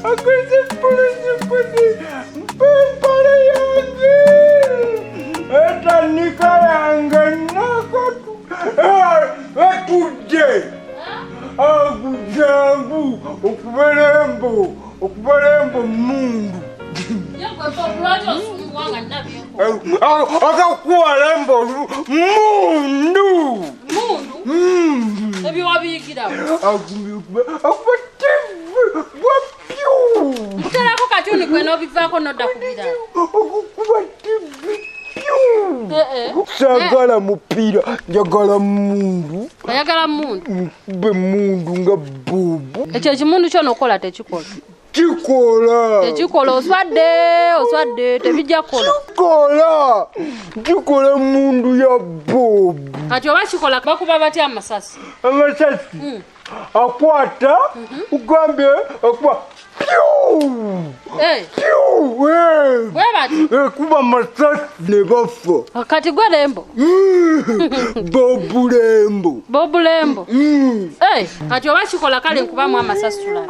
Akoze pulezi mpa empale yange etanika yange nakatu etudde agujangu okubelembo mundu akakuwalembo mundu mundu ebyo wabiyigirawo akuba TV nkuterako katuni gwe n'obivaako n'odda kubira okukuba TV sagala mupiira njagala mundu. Oyagala mundu? Nkube mundu nga bubu. Ekyo ekimundu kyo n'okola tekikola. Kikola. Tekikola oswadde tebijja kukola. Kikola. Kikola mundu ya bubu. Kati oba kikola bakuba batya amasasi? Amasasi? Akwata ugambe akuba piu! Piu! Bwe bati? Kuba masasi ne bafa. Kati gwe Lembo? Bobu Lembo. Bobu Lembo? Kati oba kikola kale nkubamu amasasi tulabe.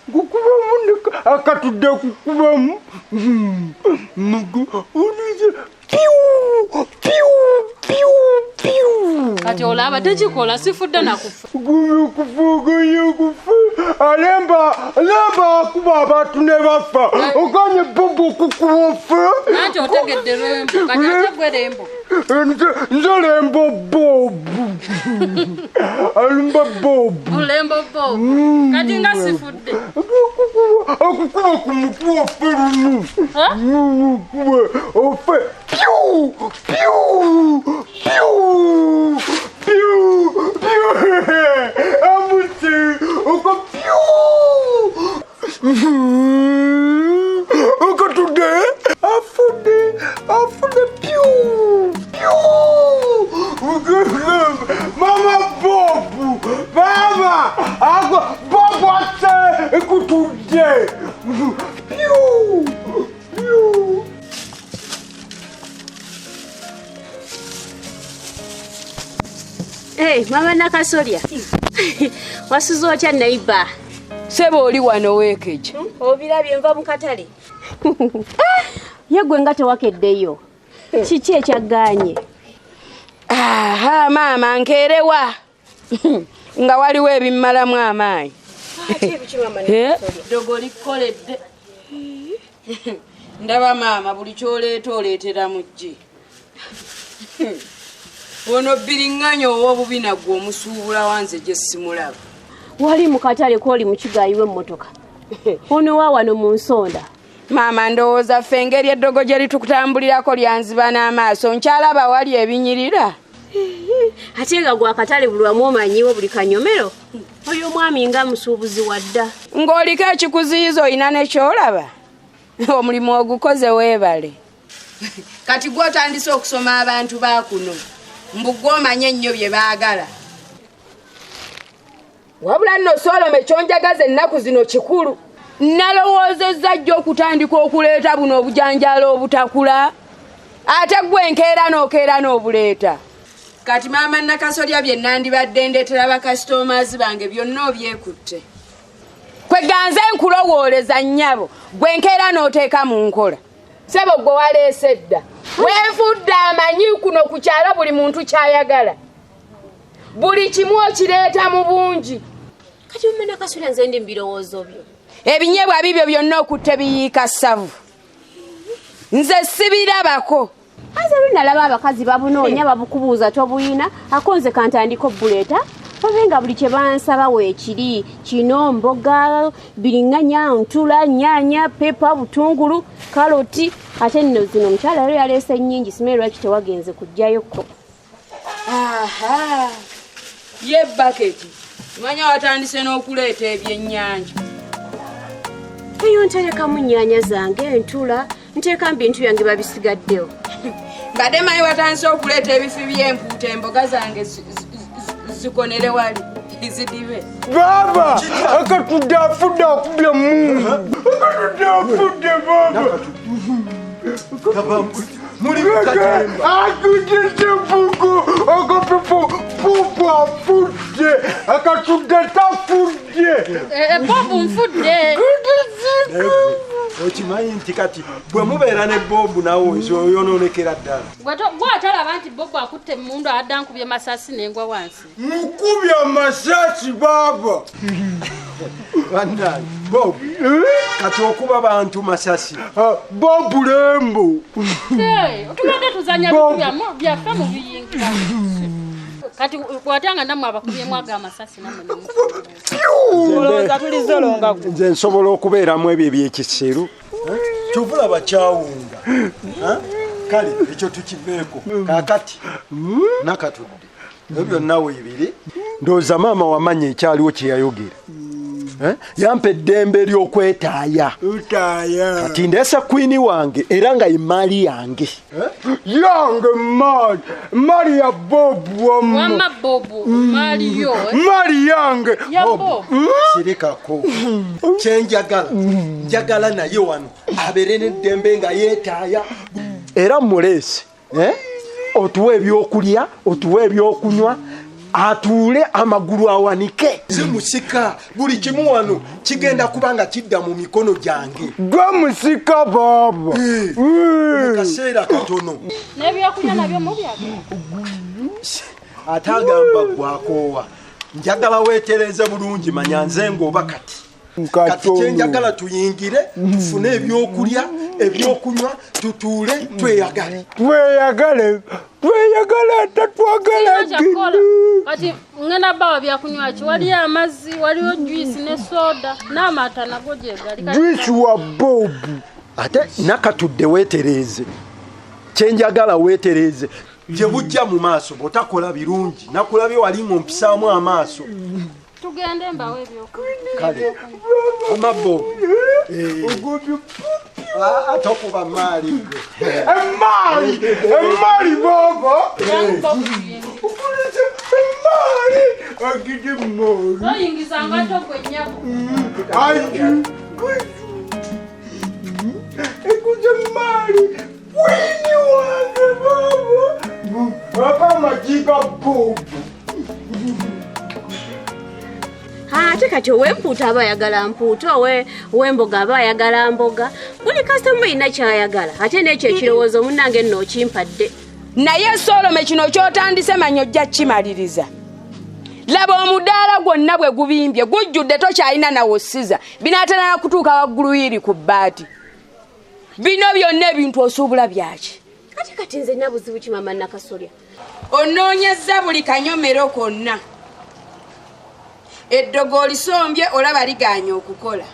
Nkukubamu akatudde kukubamu. Piu! Piu! Piu! Piu! Kati olaba tekikola sifudde nakufa. Kufuga. Alemba akuba abantu ne bafa. Oganye bobo kukuba ofe. Nanti otegedde Lembo. Kati ate gwe Lembo. Nze Lembo Bobu. Alemba Bobu. Lembo Bobu. Kati nga sifudde. Akukuba ku mutwe ofe lumu. Ofe. Piu! Piu! Piu! Piu! Piu! Amutse! Oko piu! Akatudde! Afudde! Afudde! Piu! Piu! Mama Bobu! Mama! Bobu ate! Ekutudde! Piu! Piu! Hey, mama Nakasolya. Wasuze otya neighbor? Sebo oli wano weekeje. Obirabye nva mu katale. Ye gwe nga tewakeddeyo. Kiki ekyagaanye? Aha, maama nkeerewa. Nga waliwo ebimmalamu amaanyi. Ddogo likukoledde. Ndaba maama buli ky'oleeta oleetera muggi. Ono biriŋŋanya ow'obubi naggwe omusuubula wanze gye simulaba. Wali mu katale kw'oli mu kigaayi w'emmotoka. Ono wa wano mu nsonda. Maama ndowooza ffe engeri eddogo gye litukutambulirako lyanziba n'amaaso nkyalaba wali ebinyirira. Ate nga gwe akatale buli wamu omanyiwo buli kanyomero. Oyo omwami nga musuubuzi wa dda. Ng'oliko ekikuziyiza olina ne ky'olaba. Omulimu ogukoze weebale. Kati gwe otandise okusoma abantu ba kuno. Mbu gwe omanye ennyo bye baagala. Wabula nno Solome ky'onjagaza ennaku zino kikulu. Nalowoozezza jjo okutandika okuleeta buno obujanjaalo obutakula. Ate gwe nkeera n'okeera n'obuleeta. Kati maama Nakasolya bye nandibadde ndeetera bakasitoomaazi bange byonna obyekutte. Kweganze nkulowooleza nnyabo gwe nkeera n'oteeka mu nkola. Ssebo gwe waleese dda. Weefudde amanyi kuno ku kyalo buli muntu ky'ayagala. Buli kimu okireeta mu bungi. Kati mama Nakasolya nze ndi mu birowoozo byo. Ebinyeebwa bibyo byonna okutte biyiika ssavu. Nze sibirabako. Aze lwe nalaba abakazi babunoonya babukubuuza tobuyina ako nze kantandika obbuleeta babe nga buli kye bansaba weekiri kino mboga biriŋŋanya ntula nnyaanya pepa butungulu kaloti ate nno zino omukyala leero yaleese nnyingi simanyi lwaki tewagenze kuggyayokko. Aha, ye baketi manya watandise n'okuleeta ebyennyanja. Eyo nterekamu nnyaanya zange entula nteekamu bintu byange babisigaddewo. Mbadde manyi watandise okuleeta ebifi by'empuuta emboga zange zikonere wali zidibe. Baba akatudde afudde akubye mundu. Akatudde afudde baba. Muli katemba. Akutudde mpuku akapepo. Bobu afudde, akatudde tafudde. Bobu nfudde. Okimanyi nti kati bwe mubeera ne Bobu nawe oyonoonekera ddala. Gwe atalaba nti Bobu akutte emmundu adda nkubye masasi n'engwa wansi. Mukubye amasasi baaba. Bannange Bobu kati okuba bantu masasi. Bobu lembo. Tubadde tuzannya byaffe mu biyingira. Kati bw'atanga nammwe abakubyemu ago amasasi nammwe ne Olowooza tulizolonga gwe. Nze nsobola okubeeramu ebyo ebyekisiru. Kyova olaba kyawunga. Kale ekyo tukiveeko. Kaakati nakatudde ebyo byonna weebiri. Ndowooza maama wamanya ekyaliwo kye yayogera. Yampa eddembe ly'okwetaaya. Kati ndeese kwini wange era nga ye maali yange. Yange maali, maali ya Bobu wamma. Wamma Bobu, maali yo. Maali yange. Ya Bobu. Sirikako. Kye njagala, njagala naye wano abeere n'eddembe nga yeetaaya. Era muleese, otuwe ebyokulya, otuwe ebyokunywa. Atuule amagulu awanike. Si musika, buli kimu wano kigenda kuba nga kidda mu mikono gyange. Gwe musika baaba. Mu kaseera katono. N'ebyokulya nabyo mubyagala. Ate agamba gwakoowa. Njagala weetereze bulungi manya nze ng'oba kati. Kati kye njagala tuyingire, tufune ebyokulya, ebyokunywa, tutuule, tweyagale. Tweyagale. Tweyagala tatwagala kintu. Kati ngenda bawa byakunywa ki? Waliyo amazzi, waliyo juice ne soda n'amata nago gye gali. Juice wa Bobu. Ate nakatudde weetereeze. Kye njagala weetereeze. Gye bujja mu maaso bw'otakola birungi. Nakulabye wali ng'ompisaamu amaaso. Tugende mbawe ebyokulya. Kale. Ama Bobu. Tokuba maali gwe. Emaali! Emaali baaba! Emaali! Agide maali. Toyingizanga ate gwe nnyabo. Ayi! Ekuze maali! Kwini wange baaba! Baba amagi ga Bobu. Ate kati ow'empuuta aba ayagala mpuuta, ow'emboga aba ayagala mboga. Buli kasitoma erina ky'ayagala, ate n'ekyo ekirowoozo munnange nno okimpadde. Naye Solome kino ky'otandise manya ojja kimaliriza. Laba omudaala gwonna bwe gubimbye, gujjudde tokyalina nawo ssiza. Binaatera na kutuuka waggulu yiri ku bbaati. Bino byonna ebintu osuubula byaki? Ate kati nze nina buzibu ki mama Nakasolya? Onoonyezza buli kanyomero konna. Eddogo olisombye olaba ligaanye okukola.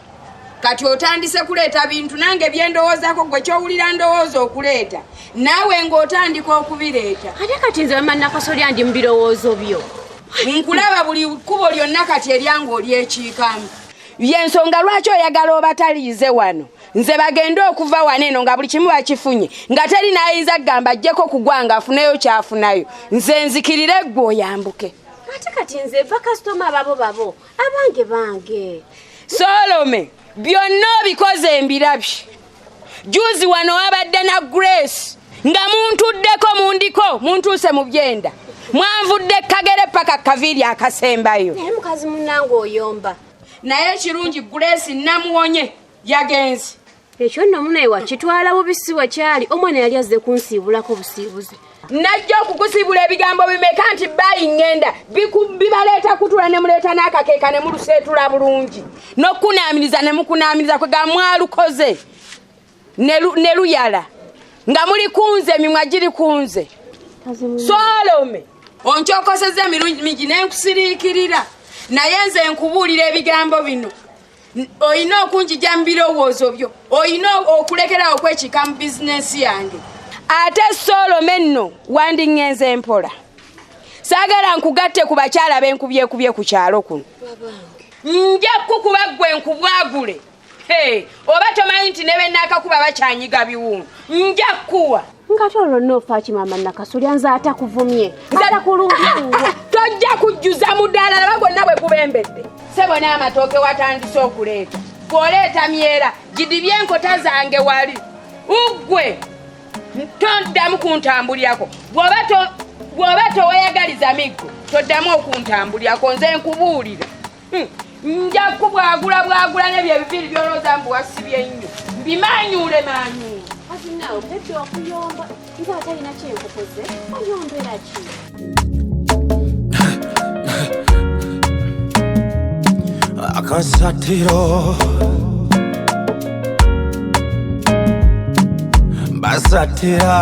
Kati otandise kuleeta bintu nange bye ndowoozaako gwe ky'owulira ndowooza okuleeta. Naawe ng'otandika okubireeta. Ate kati nze mama Nakasolya ndi mu birowoozo byo. Nkulaba buli kkubo lyonna kati eryange olyekiikamu. Y'ensonga lwaki oyagala obataliize wano. Nze bagende okuva wano eno nga buli kimu bakifunye. Nga teri n'ayinza kugamba ajjeko kugwa nga afuneyo ky'afunayo. Nze nzikirire ggwe oyambuke. Ate kati nze bakasitoma ababo babo, abange bange. Solome, byonna obikoze mbirabye. Juzi wano wabadde na Grace nga muntuddeko mundiko muntuuse mu byenda. Mwanvudde Kagere paka Kaviiri akasembayo. Naye mukazi munnange oyomba. Naye kirungi Grace namuwonye yagenze. Ekyo nno munaye wakitwala bubi si bwe kyali. Omwana yali azze kunsiibulako busiibuzi. Najja okukusiibula ebigambo bimeka nti bbayi ŋŋenda bibaleeta kutula ne muleeta n'akakeeka ne muluseetula bulungi. N'okukunaamiriza ne mukunaamiriza kwe ga mwalukoze ne luyala. Nga muli kunze emimwa giri kunze. Solome onkyokosezza emirundi mingi ne nkusiriikirira. Naye nze nkubuulira ebigambo bino. Olina okunjija mu birowoozo byo. Olina okulekerawo okwekiika mu bizinensi yange. Ate Solome nno wandiŋŋenze mpola. Saagala nkugatte ku bakyala be nkubyekubye ku kyalo kuno. Nja kukuba ggwe nkubwagule. Oba tomanyi nti ne be nnaakakuba bakyanyiga biwundu. Nja kukuwa. Nga olwo n'ofa ki mama Nakasolya nze atakuvumye. Atakulumbye. Tojja kujjuza mudaala laba gwonna bwe gubembedde. Ssebo n'amatooke watandise okuleeta. Bw'oleeta myera gidibye enkota zange wali. Uggwe toddamu kuntambulirako. Bw'oba toweyagaliza miggo. Toddamu okuntambulirako nze nkubuulira. Nja kubwagula bwagula n'ebyo ebiviiri by'olowooza mbu wasibye nnyo. Mbimanyuule manyuule. Kazi naawe bebe okuyomba nze atalina kyenkukoze oyombera ki? Akasatiro basatira.